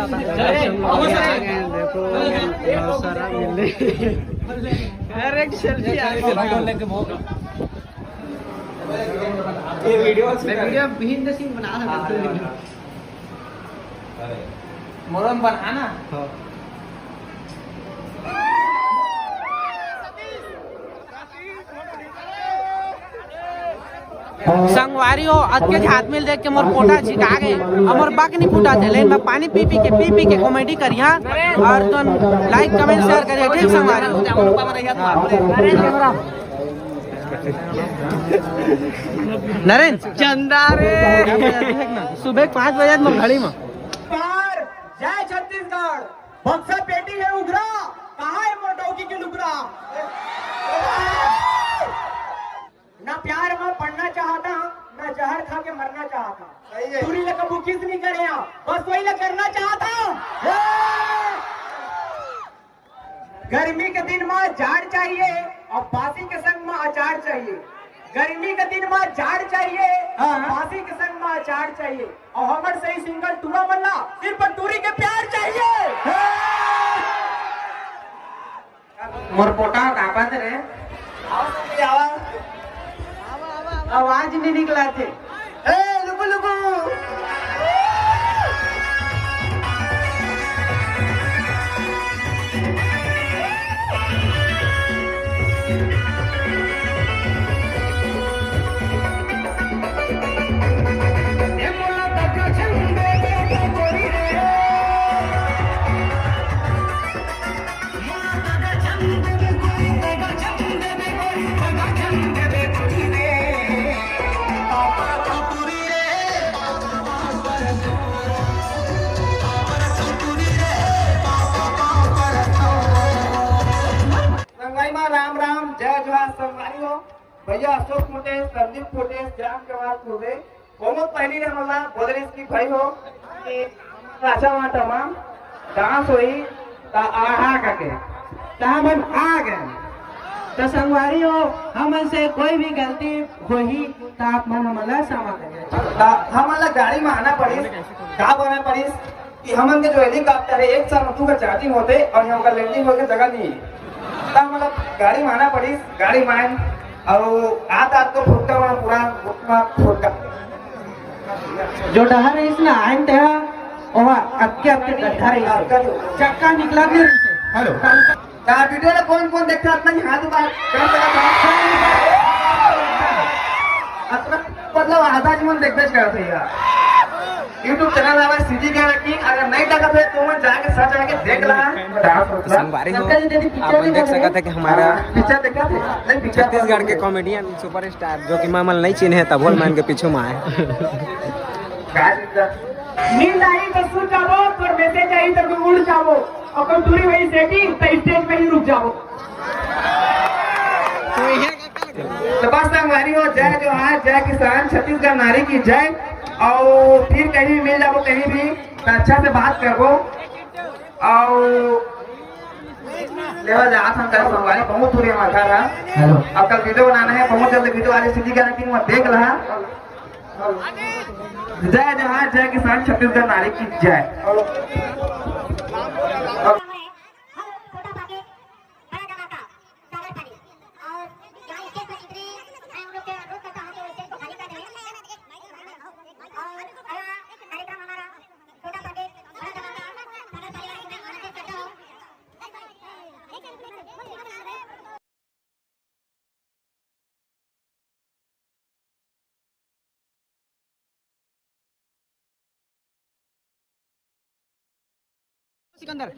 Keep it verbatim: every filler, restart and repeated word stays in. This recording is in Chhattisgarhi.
आ गए हैं, देखो, बहुत सारा मिलने। अरे, selfie आ गई। ये video मैं video behind the scene बना रहा था। मोरम बनाना। हाँ। संगवारी हो, अतके झ हाथ मिल देख के मोर पोटा झिका गे, अउ मोर बक नहीं फूटा थे, लेकिन मैं पानी पी पी के, पी पी के comedy करिहा, अउ तुम like, comment, share करिहा, ठीक संगवारी हो। नरेंद्र। चंदा रे। सुबह के पाँच बजे मोर घड़ी में। प्यार, जय छत्तीसगढ़। बक्सा पेटी है उघरा, कहाँ है मोर डौकी के लुगरा? ना प्यार में पड़ना चाहता, ना जहर खा के मरना चाहता। सही है। दूरी ले कबू kiss नहीं करे, बस वही ले करना चाहता। गर्मी के दिन में जाड़ चाहिए अउ बासी के संग में अचार चाहिए। गर्मी के दिन में जाड़ चाहिए, हाँ। बासी के संग में अचार चाहिए। अउ हमर सही single टूरा मन ला सिर्फ टूरी के प्यार चाहिए। मोर पोटा कापत रे। आवाज नहीं निकला थे। ए, लुकु, लुकु। संगवारी मा राम राम, जय जोहार संगवारी हो। भैया अशोक फुटेश, संदीप फुटेश, जाम के बाद फुटेश। बहुत पहली ने हमला बोले रहिस कि भाई हो कि राजा माता मा dance होई, त आहा करके, त हमन आ गए। त संगवारी हो, हमन से कोई भी गलती होही, त आप मन हमन ला क्षमा करें। त हमन ला गाड़ी मा आना पड़िस, का बना पड़िस कि हमन के जो helicopter है, एक साल तू का charging होते अउ हमका landing होके जगह नहीं है। त हमन ला गाड़ी मा आना पड़िस, गाड़ी मा आए अउ आत आत को फुटका मा पूरा मा फुटका। जो डहर रहिस ना, आइन तेहा, ओहा अतके अतके गड्ढा रहिस। चक्का निकला भी रहिस। Hello। का video ला कौन कौन देखता, अतना ही हाथ उठा कर सकता। अतना, मतलब, आधा जीवन देखबे करत है यार। YouTube channel हमारे सीधी के रखी, अगर नहीं देखा थे तो मैं जाके सच आके देख ला। संगवारी हो, आप मन देख सकत है कि हमारा picture देखा थे? नहीं, picture छत्तीसगढ़ के comedian superstar जो कि मैं मन नहीं चिन्हे, तभो ले मन के पीछू मा आए। नींद आई तो सो जाबो, तोर message आई तो तू उठ जाबो, अउ कोई दूरी वही setting तो stage पे ही रुक जाबो। तो बस संगवारी हो, जय जोहार, जय किसान, छत्तीसगढ़ नारी की जय। अउ फिर कहीं भी मिल जाबो, कहीं भी, तो अच्छा से बात करबो। अउ लेवा जात हम कल संगवारी, बहुत दूर है हमारा घर है। Hello। अब कल video बनाना है, बहुत जल्द video आ रही, सीधी गारंटी में देख रहा। जय जोहार, जय किसान, छत्तीसगढ़ नारी की जय। सिकंदर।